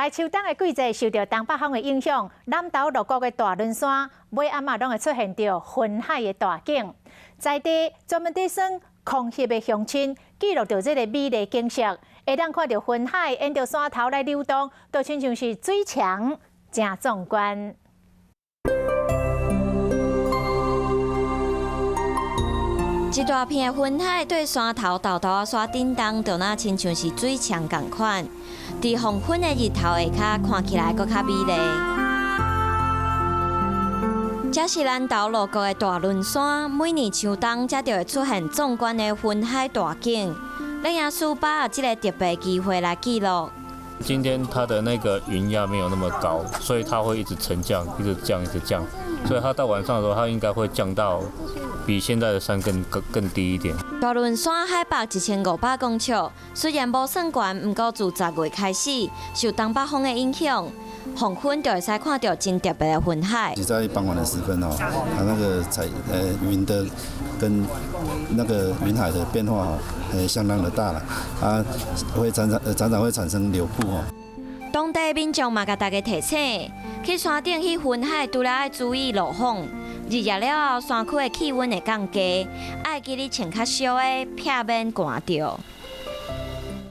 來秋冬的季節受著東北風的影響，南投鹿谷的大崙山每暗仔攏會出現著雲海的大景。在地專門佇耍空翕的鄉親記錄著這个美麗景色，會當看著雲海沿著山頭來流動，就親像是水牆，誠壯觀。一大片的雲海對山頭沓沓仔煞頂動，就若親像是水牆仝款。佇黃昏的日頭下跤，看起來閣較美麗。這是南投鹿谷的大崙山，每年秋冬才就會出現壯觀的雲海大景。攝影師把握這个特別機會來記錄。今天它的那個雲壓沒有那麼高，所以它會一直沉降，一直降，一直降。所以它到晚上的時候，它應該會降到比現在的山更更更低一點。大崙山海拔1500公尺，雖然無算懸，毋過自10月開始，受東北風的影響，黃昏就會使看著真特別的雲海。在傍晚的時分哦，它那個彩雲的跟那個雲海的變化哦，相當的大了，啊，會常常常常會產生流瀑哦。當地民眾嘛，共大家提醒，去山頂翕雲海，除了愛注意露風，日夜了後，山區的氣溫會降低，愛記得穿較少的，避免寒著。